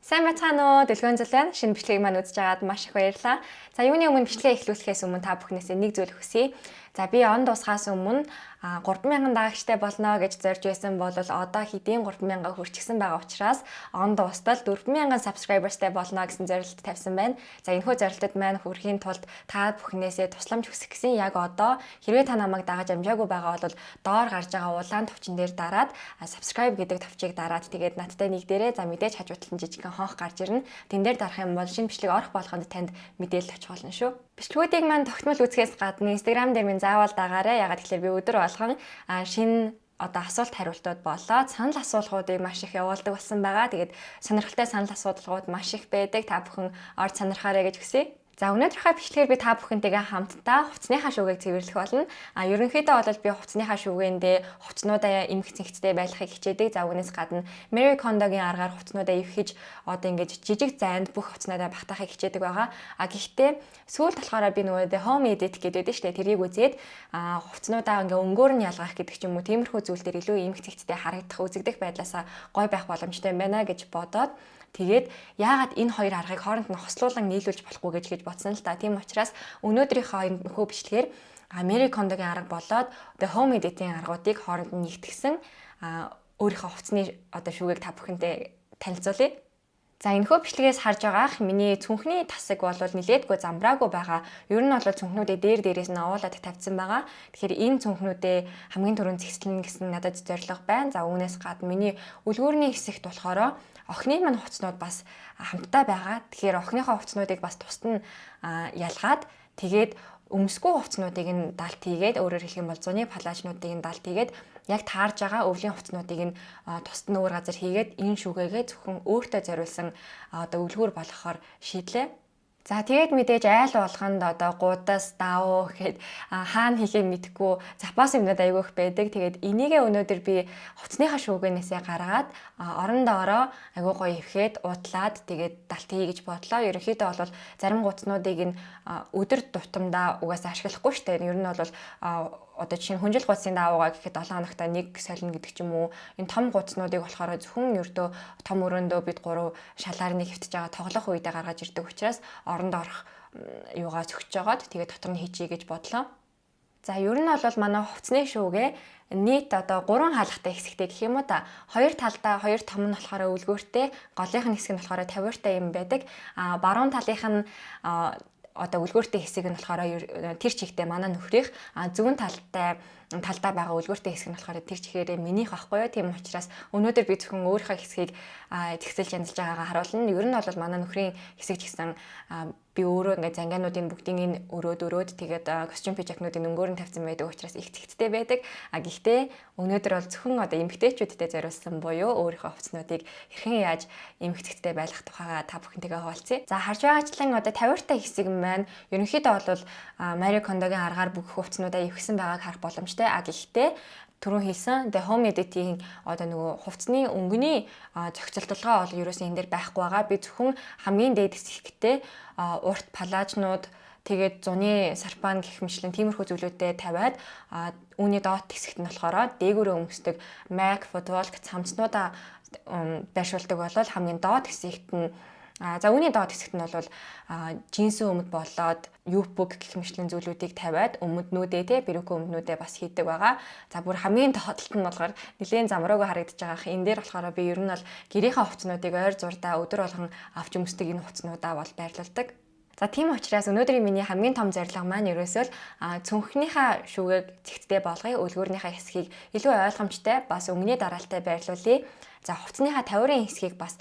Сайн байцгаана уу? Дэлгөөн Зулай шинэ бичлэгийг маань үзэж байгаад маш их баярлалаа. За, юуны өмнө, бичлэгээ эхлүүлэхээс өмнө та бүхнээсээ нэг зүйл хүсье. За, би он дуусахаас өмнө 3000 дагагчтай болно гэж зорж байсан бол одоо хэдийн 3000 хүрчихсэн байгаа учраас он дуустал 4000 subscribers тай болно гэсэн зорилт тавьсан байна. За, энэхүү зорилтод маань хүрэхийн тулд та бүхнээсээ тусламж хүсэх гэсэн. Яг одоо хэрвээ та намайг дагаж амжаагүй байгаа бол доор гарч байгаа улаан товчон дээр дараад, subscribe гэдэг товчийг дараад, тэгээд надтай нэг дээрээ. За, мэдээж хажуу талд нь жижигхэн хонх гарч ирнэ. Тэн дээр дарах юм бол шинэ бичлэг орох болгонд танд мэдээлэл очих болно шүү. Бичлэгүүдийг маань тогтмол үзэхээс гадна Instagram дээр минь заавал дагаарай. Яагаад гэхээр би өдөр болгон шинэ одоо асуулт хариултууд болоод санал асуулгуудыг маш их явуулдаг болсон байгаа. Тэгээд сонирхолтой санал асуулгууд маш их байдаг. Та бүхэн орж сонирхоорой гэж хүсье. За, өнөөдрийнхөө бичлэгээр би та бүхэнтэйгээ хамтдаа хувцсныхаа шүүгээг цэвэрлэх болно. А ерөнхийдөө бол би хувцсныхаа шүүгээндээ хувцснуудаа эмх цэгцтэй байлгахыг хичээдэг. За, үүнээс гадна Marie Kondo-гийн аргаар хувцснуудаа эвхэж, одоо ингэж жижиг зайнд бүх хувцснуудаа багтаахыг хичээдэг байгаа. А гэхдээ сүүлд болохоор би нөгөө The Home Edit гэдэг байдаг шүү дээ. Тэрийг үзээд хувцснуудаа ингээ өнгөөр нь ялгах гэдэг ч юм уу, тиймэрхүү зүйл дээр илүү эмх цэгцтэй харагдах, үзэгдэх байдлаасаа гоё байх боломжтой юм байна гэж бодоод, тэгээд яагаад энэ хоёр аргыг хооронд нь хослуулан нийлүүлж болохгүй гэж бодсон л да. Тийм учраас өнөөдрийнхөө энэхүү бичлэгээр Marie Kondo-гийн арга болоод The Home Edit-ийн аргуудыг хооронд нь нэгтгсэн өөрийнхөө хувцсны одоо шүүгээг та бүхэнтэй танилцуулъя. За, энэхүү бичлэгээс харж байгаах миний цүнхний тасаг бол нилээдгүй замбраагүй байгаа. Ер нь бол цүнхнүүдээ дээр дээрээс нь овоолоод тавьсан байгаа. Тэгэхээр энэ цүнхнүүдээ хамгийн түрүүнд цэгцлэнэ гэсэн надад зорилго байна. За, үүнээс гадна миний үлгүүрний хэсэгт болохоор охины маань хувцснууд бас хамтдаа байгаа. Тэгэхээр охиныхоо хувцснуудыг бас тусад нь ялгаад, тэгээд өмсгүй хувцснуудыг нь далд хийгээд, өөрөөр хэлэх юм бол зуны палаажнуудыг нь далд хийгээд, яг таарж байгаа өвлийн хувцснуудыг нь тусад нь өөр газар хийгээд, энэ шүүгээгээ зөвхөн өөртөө зориулсан одоо өвлгүүр болгохоор шийдлээ. За, тэгээд мэдээж айл болгонд одоо гудас, даавуу гэхэд хаана хийхээ мэдэхгүй запас юмнууд айгүй их байдаг. Тэгээд энийгээ өнөөдөр би хувцсныхаа шүүгэнээсээ гаргаад орон доороо айгүй гоё эвхэд, уудлаад, тэгээд далд хийе гэж бодлоо. Ерөнхийдөө бол зарим гудснуудыг нь өдөр тутамдаа угаасаа ашиглахгүй штэ. Ер нь бол одоо жишээ нь хүнжил гудсын даавуугаа гэхэд 7 хоногт нэг солино гэдэг ч юм уу. Энэ том гудснуудыг болохоор зөвхөн ердөө том өрөөндөө бид гурав шалаар нэг хэвтэж байгаа тоглох үедээ гаргаж ирдэг учраас оронд орох юугаа зөгчж жагаад, тэгээд дотор нь хийчихье гэж бодлоо. За, ер нь бол манай хувцсны шүүгээ нийт одоо гурван хаалгатай хэсэгтэй гэх юм уу да. Хоёр талдаа хоёр том нь болохоор өвлгөөртэй, голынх нь хэсэг нь болохоор тавиуртай юм байдаг. А баруун талынх нь одоо өлгөөртэй хэсэг нь болохоор тэр чигтээ манай нөхрийнх, зүүн талтай талдаа байгаа өлгөөртэй хэсэг нь болохоор тэр чигээрээ минийх байхгүй юу. Тийм учраас өнөөдөр би зөвхөн өөрийнхөө хэсгийг цэгцэлж янзалж байгаагаа харуулна. Ер нь бол манай нөхрийн хэсэг ч гэсэн би өөрөө ингээд зангиануудын бүгдийг нь өрөөд өрөөд, тэгээд костюм пижакнуудын өнгөөр нь тавьсан байдаг учраас их цэгцтэй байдаг. А гэхдээ өнөөдөр бол зөвхөн одоо эмэгтэйчүүдтэй зориулсан буюу өөрийнхөө хувцснуудыг хэрхэн яаж эмх цэгцтэй байлгах тухайгаа та бүхэнтэйгээ хуваалцъя. За, харж байгаачлан одоо тавиуртай хэсэг маань ерөнхийдөө бол Marie Kondo-гийн аргаар бүх хувцснуудаа эвхсэн байгааг харах боломжтой. А гэхдээ түрүүн хэлсэн The Home Edit-ийн одоо нөгөө хувцсны өнгөний зохицолтолгоо бол ерөөсөө энэ дээр байхгүй байгаа. Би зөвхөн хамгийн дээд хэсэгтээ урт палаажнууд, тэгээд зуны сарпан гэх мэтлэн тиймэрхүү зүйлүүдээ тавиад, үүний доод хэсэгт нь болохоор дээгүүрээ өмсдөг майк, футболк, цамцнуудаа байршуулдаг болол хамгийн доод хэсэгт нь, за, үүний доод хэсэгт нь бол джинсэн өмд болоод юбка гэх мэтлэн зүйлүүдийг тавиад, өмднүүдээ те, перүкэн өмднүүдээ бас хийдэг байгаа. За, бүр хамгийн доод талд нь болохоор нэлээд замраагүй харагдаж байгаа. Энэ дээр болохоор би ер нь бол гэрийнхээ хувцснуудыг ойр зурдаа өдөр болгон авч өмсдөг энэ хувцснуудаа бол байрлуулдаг. За, тийм учраас өнөөдрийн миний хамгийн том зорилго маань ерөөсөө л цүнхнийхаа шүүгээг цэгцтэй болгоё, өлгөөрнийхаа хэсгийг илүү ойлгомжтой, бас өнгөний дараалтай байрлуулъя. За, хувцсныхаа тавиурын хэсгийг бас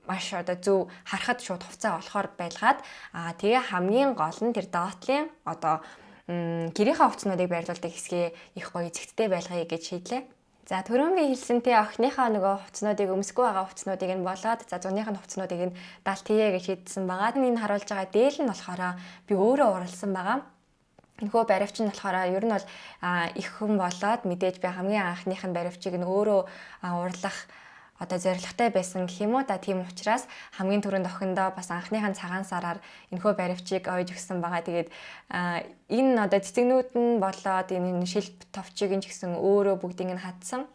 маш одоо зөв харахад шууд хувцас олохоор байлгаад, тэгээ хамгийн гол нь тэр доотлын одоо гэрийнхээ хувцснуудыг байрлуулдаг хэсгээ их гоё цэгцтэй байлгая гэж шийдлээ. За, түрүүн би хэлсэнтэй охиныхоо нөгөө хувцснуудыг, өмсөхгүй байгаа хувцснуудыг нь болоод, за, зуных нь хувцснуудыг нь далд хийе гэж шийдсэн байгаа. Энэ харуулж байгаа дээл нь болохоор би өөрөө уралсан байгаа. Энэхүү баривч нь болохоор ер нь бол их хүн болоод мэдээж би хамгийн анхных нь баривчийг нь өөрөө урлах одоо зорилготой байсан гэх юм уу да. Тийм учраас хамгийн түрүүнд охиндоо бас анхных нь цагаан сараар энэхүү баривчийг ойж өгсөн байгаа. Тэгээд энэ одоо цэцэгнүүд нь болоод энэ шилп товчийг нь ч гэсэн өөрөө бүгдийг нь хадсан.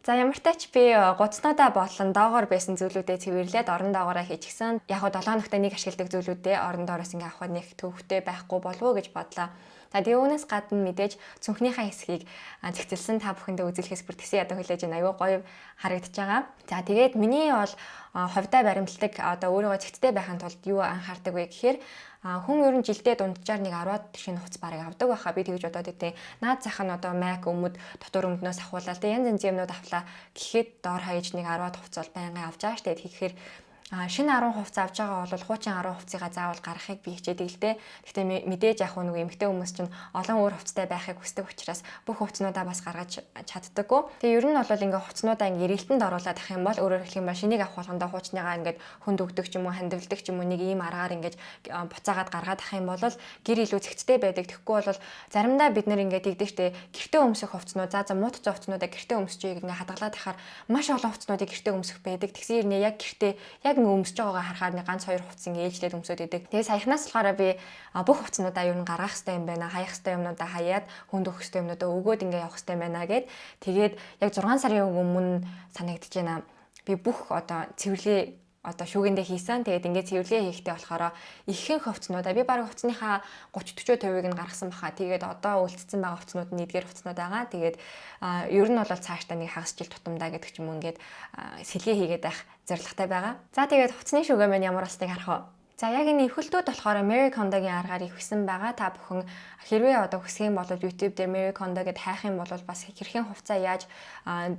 За, ямар ч би гуцнуудаа болон доогоор байсан зүйлүүдээ цэвэрлээд орон доогоороо хийчихсэн. Яг го 7 хоногт нэг ашигладаг зүйлүүдээ орон доороос ингээ авахад нэг төвхтэй байхгүй болов уу гэж бодлоо. За, тэгээ үүнээс гадна мэдээж цүнхнийхаа хэсгийг зэгцэлсэн, та бүхэндээ үзүүлэхээс бүр тэсэн ядан хүлээж байна. Аюу гоё харагдаж байгаа. За, тэгээд миний бол хувьдаа баримтлагдаг, одоо өөрийгөө зэгцтэй байхын тулд юу анхаардаг вэ гэхээр хүн ер нь жилдээ дунджаар нэг 10-аад шинэ хувцас барыг авдаг байхаа би тэгж бодоод идэв. Наад зах нь одоо майк өмд, дотор өмднөөс ахуулаад тэг янз янзын юмнууд авлаа гэхэд доор хаяж нэг 10-аад хувцас бол байнгын авч байгаа штэ. Тэгэхээр шинэ 10 хувцас авч байгаа бол хуучин 10 хувцсыгаа заавал гаргахыг би хичээдэг л дээ. Гэхдээ мэдээж яг нөгөө эмэгтэй хүмүүс чинь олон өөр хувцастай байхыг хүсдэг учраас бүх хувцснуудаа бас гаргаж чаддаггүй. Тэгээ ер нь бол ингээ хувцснуудаа ингээ эргэлтэнд оруулаад ах юм бол, өөрөөр хэлэх юм бол шинийг авах болгондоо хуучныгаа ингээд хүнд өгдөг ч юм уу, хандивладаг ч юм уу, нэг ийм аргаар ингээд буцаагаад гаргаад ах юм бол гэр илүү зэгцтэй байдаг. Тэгэхгүй бол заримдаа бид нэр ингээд тэгдэг штэ, гэртээ өмсөх хувцснууд, за за муутцсан хувцснуудаа гэртээ өмсчийг ингээ хадгалаад ахаар маш олон хувцснуудыг гэртээ өмсөх байдаг. Тэгсэн хэрнээ яг гэртээ яг ингээ өмсөж байгаагаа харахаар нэг ганц хоёр хувцас ингээ ээлжлээд өмсөд идэг. Тэгээ саяхнаас болохоор би бүх хувцснуудаа ер нь гаргах хэрэгтэй юм байна. Хаях хэрэгтэй юмнуудаа хаяад, хүнд өгөх хэрэгтэй юмнуудаа өгөөд ингээ явах хэрэгтэй юм байна гэд. Тэгээд яг 6 сарын өмнө санагдаж байна. Би бүх одоо цэвэрлэгээ одоо шүүгэндээ хийсэн. Тэгээд ингээд цэвэрлэгээ хийхдээ болохоор ихэнх хувцснуудаа, би баг хувцсныхаа 30 40%-ийг нь гаргасан баха. Тэгээд одоо үлдсэн байгаа хувцснууд нь эдгээр хувцснууд байгаа. Тэгээд ер нь бол цаашдаа нэг хагас жил тутамдаа гэдэг ч юм уу ингээд сэлгээ хийгээд байх зорилготой байгаа. За, тэгээд хувцсны шүүгээ маань ямар болсныг харах уу? За, яг энэ эвхэлтүүд болохоор Marie Kondo-гийн аргаар эвхсэн байгаа. Та бүхэн хэрвээ одоо хүсэх юм бол YouTube дээр Marie Kondo гэд хайх юм бол бас хэрхэн хувцаа яаж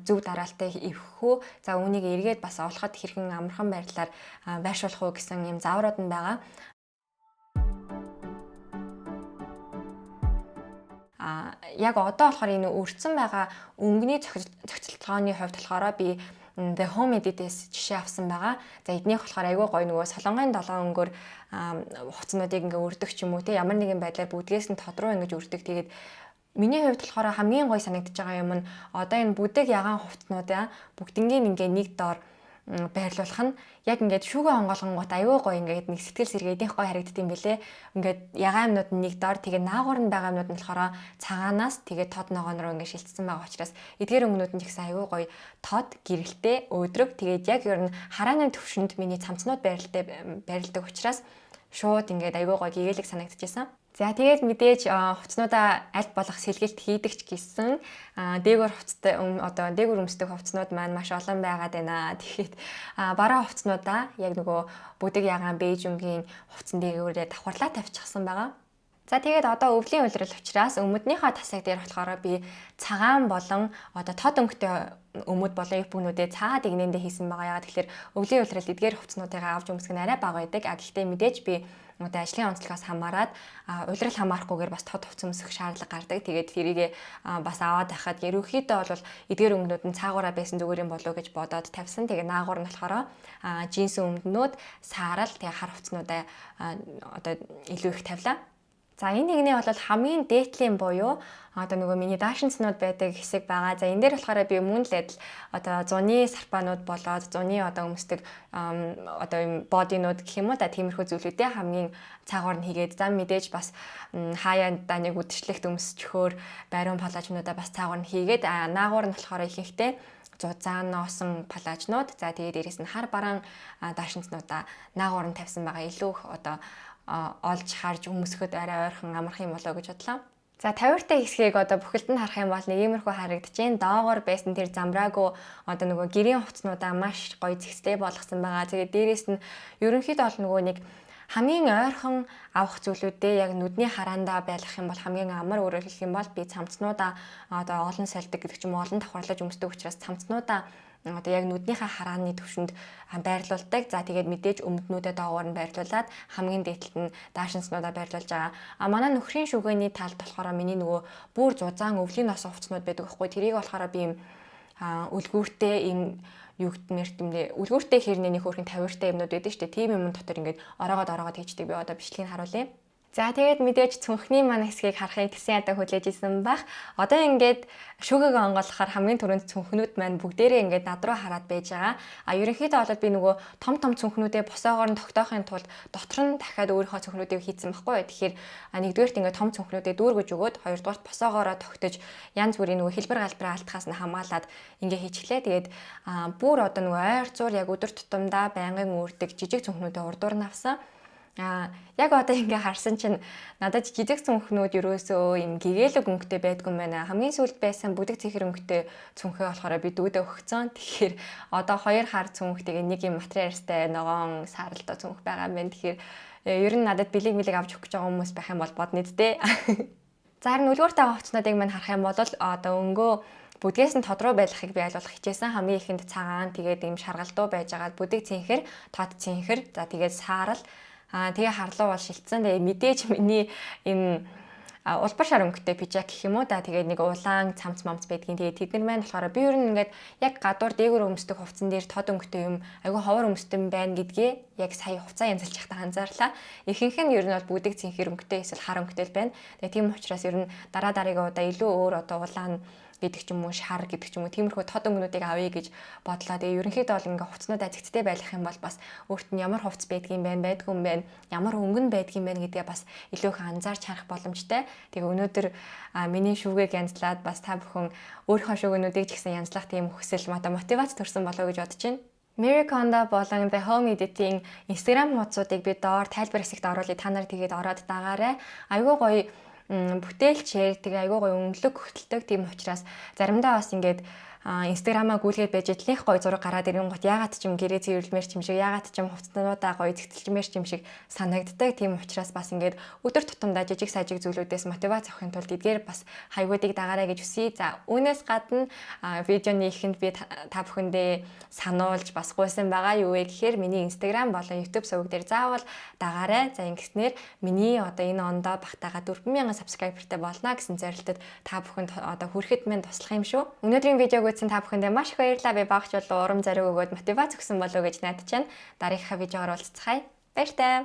зөв дараалтай эвхэх үү? За, үүнийг эргээд бас олоход хэрхэн амархан байрлалаар байршуулах уу гэсэн юм зааврууд нь байгаа. Яг одоо болохоор энэ өртсөн байгаа өнгөний зохицолтгооны хувьд болохоор би The Home Edit-ээс жишээ авсан байгаа. За, эднийх болохоор айгүй гоё, нөгөө солонгын долоон өнгөөр хувцснуудыг ингээ өрдөг ч юм уу те, ямар нэгэн байдлаар бүгдгээс нь тод руу ингэж өрдөг. Тэгээд миний хувьд болохоор хамгийн гоё санагдаж байгаа юм нь одоо энэ бүдэг ягаан хувцснуудаа бүгднгийн ингээ нэг доор байрлуулах нь яг ингээд шүүгээ онгоолгонгууд аюу гоё, ингээд нэг сэтгэл сэргээдийнх гоё харагдд юм бэлээ. Ингээд ягаан юмнууд нь нэг доор, тэгээ наагур нь байгаа юмнууд нь болохоор цагаанаас тэгээ тод ногоон руу ингээд шилжсэн байгаа учраас эдгээр өнгөнүүд нь ч гэсэн аюу гоё тод, гэрэлтэй, өөдрөг, тэгээд яг ер нь харааны төвшөнд миний цамцнууд байралтай байрладаг учраас шууд ингээд аюу гоё гэгээлэг санагдчихсан. За, тэгээд мэдээж хувцснуудаа аль болох сэлгэлт хийдэг ч гэсэн дээгүүр хувцастай, одоо дээгүүр өмсдөг хувцснууд маань маш олон байгаад байна. Тэгэхээр бараа хувцснуудаа яг нөгөө бүдэг ягаан бейж өнгийн хувцсан дээгүүрээ давхарлаа тавьчихсан байгаа. За, тэгээд одоо өвлийн улирал учраас өмднийхөө тасаг дээр болохоор би цагаан болон одоо тод өнгөтэй өмд болон юбкнүүдээ цаад игнэндээ хийсэн байгаа. Яагаад тэгэхээр өвлийн улиралд эдгээр хувцснуудыг авч өмсөх нь арай бага байдаг. А гэхдээ мэдээж би одоо ажлын онцлогоос хамаарат, улирал хамаарахгүйгээр бас тод хувцас өмсөх шаардлага гардаг. Тэгээд тэрийг бас аваад байхад ерөнхийдөө бол эдгээр өнгөнүүд нь цаагаараа байсан зүгээр юм болов уу гэж бодоод тавьсан. Тэгээ наагур нь болохоор джинсэн өмднүүд, саарал, тэгээ хар хувцснуудаа одоо илүү их тавилаа. За, энэ нэгний бол хамгийн дээдлийн буюу одоо нөгөө миний даашинцнууд байдаг хэсэг байгаа. За, энэ дээр болохоор би мөн л адил одоо зуны сарпаанууд болоод зуны одоо өмсдөг одоо юм бодинууд гэх юм уу да, тиймэрхүү зүйлүүдээ хамгийн цаагуур нь хийгээд, за мэдээж бас хаяа нэг үдшилтэд өмсчхөөр бариун палажнуудаа бас цаагуур нь хийгээд, наагуур нь болохоор ихэнхдээ зузаан ноосон палажнууд, за тэгээд дээрэс нь хар бараан даашинцнуудаа наагуур нь тавьсан байгаа. Илүү их одоо олж харж өмсөхөд арай ойрхон амарх юм болоо гэж бодлоо. За, 50-тай хэсгийг одоо бүхэлд нь харах юм бол нэг иймэрхүү харагдаж байна. Доогоор байсан тэр замраагүй одоо нөгөө гэрийн хувцснуудаа маш гоё зэгцтэй болгосон байгаа. Тэгээд дээрэс нь ерөнхийдөө бол нөгөө нэг хамгийн ойрхон авах зүйлүүдээ яг нүдний хараандаа байлгах юм бол хамгийн амар. Өөрөөр хэлэх юм бол би цамцнуудаа одоо олон сольдог гэдэг ч юм уу, олон давхарлаж өмсдөг учраас цамцнуудаа одоо яг нүднийхээ харааны төвшөнд байрлуулдаг. За, тэгээд мэдээж өмднүүдэд доогуур нь байрлуулад хамгийн дээдлэлт нь даашинцнуудаа байрлуулж байгаа. А манай нөхрийн шүгэний талд болохоор миний нөгөө бүр зузаан өвлийн носон хувцснууд байдаг байхгүй. Тэрийг болохоор би юм үлгүүртэй юм юу гэдмэр тэмдэ үлгүүртэй хэрнээ нэг хөөрхөн тавиуртай юмнууд байдаг шүү дээ. Тийм юм дотор ингээд ороогоод ороогоод хийчдэг. Би одоо бичлэгийг харуулъя. За, тэгээд мэдээж цүнхний маань хэсгийг харахыг тэсэн ядаа хүлээж исэн бах. Одоо ингээд шүүгээгээ онгойлгохоор хамгийн түрүүнд цүнхнүүд маань бүгдээрээ ингээд над руу хараад байж байгаа. А ерөнхийдөө болоод би нөгөө том том цүнхнүүдээ босоогоор нь тогтоохын тулд дотор нь дахиад өөрийнхөө цүнхнүүдийг хийцэн байхгүй. Тэгэхээр нэгдүгээрт ингээд том цүнхнүүдээ дүүргэж өгөөд, хоёрдугаарт босоогоороо тогтож, янз бүрийн нөгөө хэлбэр галбараа алдахаас нь хамгаалаад ингээ хийчихлээ. Тэгээд бүр одоо нөгөө ойр зур яг өдөр тутамдаа байнгын үүрдэг жижиг цүнхнүүдээ урдуур нь авсан. Яг одоо ингээ харсан чинь надад жижиг цүнхнүүд ерөөсөө юм гэгээлэг өнгөтэй байдгүй юм байна. Хамгийн сүүлд байсан бүдэг цэнхэр өнгөтэй цүнхээ болохоор би дүүдээ өгцөн. Тэгэхээр одоо хоёр хар цүнх, тэгээ нэг юм материалстай ногоон сааралтай цүнх байгаа юм байна. Тэгэхээр ер нь надад бэлэг мэлэг авч өгөх гэж байгаа хүмүүс байх юм бол бодно дээ. За, харин үлгүүртэй хувцснуудыг мань харах юм бол одоо өнгөө бүдгээс нь тодроо байлгахыг би аль болох хичээсэн. Хамгийн ихэнд цагаан, тэгээд ийм шаргалдуу байжгаад бүдэг цэнхэр, тод цэнхэр, за тэгээд саарал. Тэгээ харлуу бол шилтсэн. Тэгээ мэдээж миний энэ улбар шар өнгөтэй пижак гэх юм уу да, тэгээд нэг улаан цамц мамц байдгийн. Тэгээд тэд нар маань болохоор би ер нь ингээд яг гадуур дээгүүр өмсдөг хувцсан дээр тод өнгөтэй юм айгүй ховор өмсдөм байна гэдгээ яг сая хувцаа янзалж байхдаа анзаарлаа. Ихэнх нь ер нь бол бүдэг цэнхэр өнгөтэй эсвэл хар өнгөтэй л байна. Тэгээд тийм учраас ер нь дараа дараагийн удаа илүү өөр одоо улаан гэдэг ч юм уу, шар гэдэг ч юм уу, тиймэрхүү тод өнгөнүүдийг авъя гэж бодлоо. Тэгээ ерөнхийдөө бол ингээ хувцснуудаа зэгцтэй байлгах юм бол бас өөрт нь ямар хувцс байдгийн байна, байдгүй юм байна, ямар өнгө нь байдгийн байна гэдгээ бас илүү их анзаарч харах боломжтой. Тэгээ өнөөдөр миний шүүгээг янзлаад бас та бүхэн өөрийнхөө шүүгэнүүдийг ч гэсэн янзлах тийм хүсэл мотивац төрсэн болов уу гэж бодож байна. Marie Kondo болон The Home Edit-ийн Instagram хуудсуудыг би доор тайлбар хэсэгт оруулъя. Та нар тэгээд ороод дагаарай. Айгүй гоё бүтээлчээр, тэгээ айгүй гоё өнгөлөг хөтэлдэг. Тийм учраас заримдаа бас ингээд Инстаграмаа гүйлгээд байж итлэх гоё зураг гараад ирэнгүүт яагаад ч юм гэрээ цэвэрлэмээр ч юм шиг, яагаад ч юм хувцснуудаа гоё зэгцэлжмээр ч юм шиг санагддаг. Тийм учраас бас ингээд өдөр тутамдаа жижиг сажиг зүйлүүдээс мотивац авахын тулд эдгээр бас хаягуудыг дагаарай гэж хүсье. За, үүнээс гадна видеоны эхэнд би та бүхэндээ сануулж бас гуйсан байгаа юу вэ гэхээр миний Instagram болон YouTube суваг дээр заавал дагаарай. За, ингэснээр миний одоо энэ ондоо багтаага 4000 subscriber тай болно гэсэн зорилтод та бүхэнд одоо хүрэхэд минь туслах юм шүү. Өнөөдрийн видеог үзсэн та бүхэндээ маш их баярлалаа. Би багч болон урам зориг өгөөд мотивац өгсөн болов уу гэж найдаж байна. Дараагийнхаа видеогоор уулзцгаая. Баяртай.